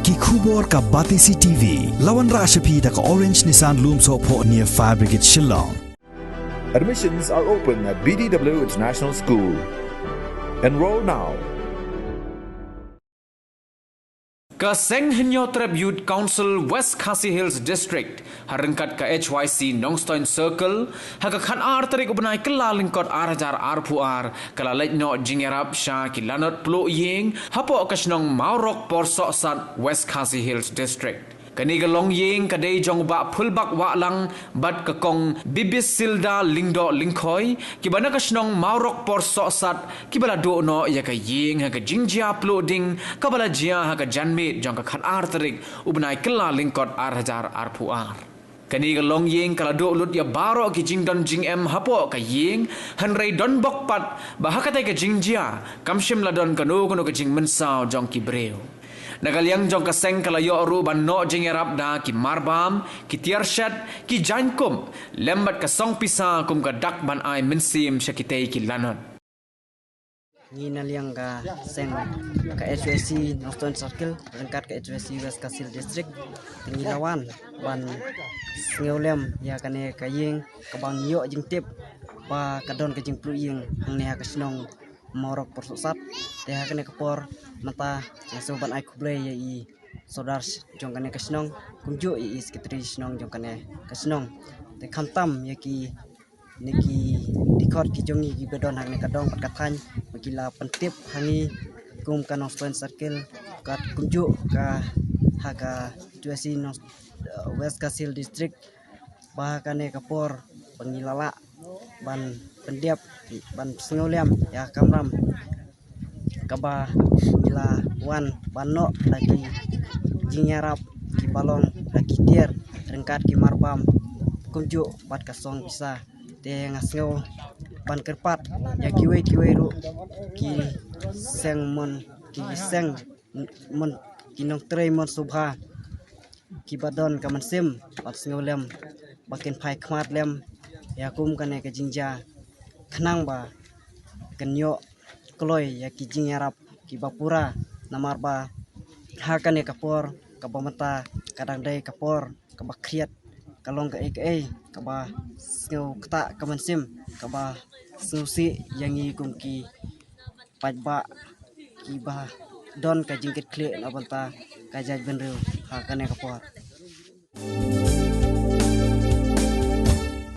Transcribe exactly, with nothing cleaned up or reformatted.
Ki khubor ka Batesi T V. La wanrah sha phi da ka Orange Nissan Lumsohphoh near Fire Brigade Shillong. Admissions are open at B D W International School. Enroll now. Ka Seng Hynñiewtrep Youth Council West Khasi Hills District ha ryngkat ka H Y C Nongstoiñ Circle ha ka khatar tarik u bnai Kyllalyngkot ar hajar arphew ar ka la leit noh jingïarap sha ki lanot pluh ïing hapoh ka shnong Mawrok Porsohsat, West Khasi Hills District. Kane ka longïing ka dei jong u Bah Phulbak Wahlang bad ka Kong Bibisilda Lyngdoh Lyngkhoi, kiba na ka shnong Mawrok Porsohsat, kiba la duh noh ïa ka ïing ha ka jingjia pluh ding kaba la jia ha ka janmiet jong ka khatar tarik u bnai Kyllalyngkot ar hajar arphew ar. Kane ka longïing ka la duh lut ïa baroh ki jingdon jingem hapoh ka ïing, hynrei don bok pat ba ha katei ka jingjia kam shym la don kano kano ka jingmynsaw jong ki briew. Na ka liang jong ka seng ka la ïoh ruh ban noh jingïarap da ki marbam, ki tiar shet, ki jaiñkup lem bad ka song pisa kum ka dak ban ai mynsiem sha kitei ki lanot. Ngi na liang ka seng ka H Y C Nongstoiñ Circle ryngkat ka H Y C West Khasi Hills District, te ngi la wan ban sngewlem ïa kane ka ïing kaba ngi ïoh jingtip ba ka don ka jingpluh ïing hangne ha ka shnong Mawrok Porsohsat. Te ha kane ka por mynta nga sngewbha ban ai khublei ïa i Sordar jong kane ka shnong, kumjuh ïa i Secretary shnong jong kane ka shnong. Te khamtam ïa ki ne ki dkhot ki jong ngi kiba don hangne ka dong bad ka thaiñ ba ki la pyntip ha ngi kum ka Nongstoiñ Circle, ka kumjuh ka ha ka H Y C Nong, West Khasi Hills District, ba ha kane ka por ba ngi la lah ban pyndep, ban sngewlem ïa ka kamram kaba ngi la wan ban noh da ki jingïarap kiba long da ki tiar ryngkat ki marbam kumjuh bad ka song pisa. Te nga sngew ban kyrpad ïa kiwei kiwei ruh ki seng mon, ki seng mon, ki nongtrei mon sngewbha kiba don ka mynsiem ban sngewlem ba kin phai khmat lem ïa kum kane ka jingjia, khnang ba kan ïoh kloi ïa ki jingïarap kiba pura. Namar ba ha kane ka por kaba mynta ka dang dei ka por kaba khriat, ka long kaei kaei kaba sngew ktah ka mynsiem, kaba sngewsih ïa ngi kum ki paidbah kiba don ka jingkitkhlieh na bynta ka jaitbynriew ha kane ka por.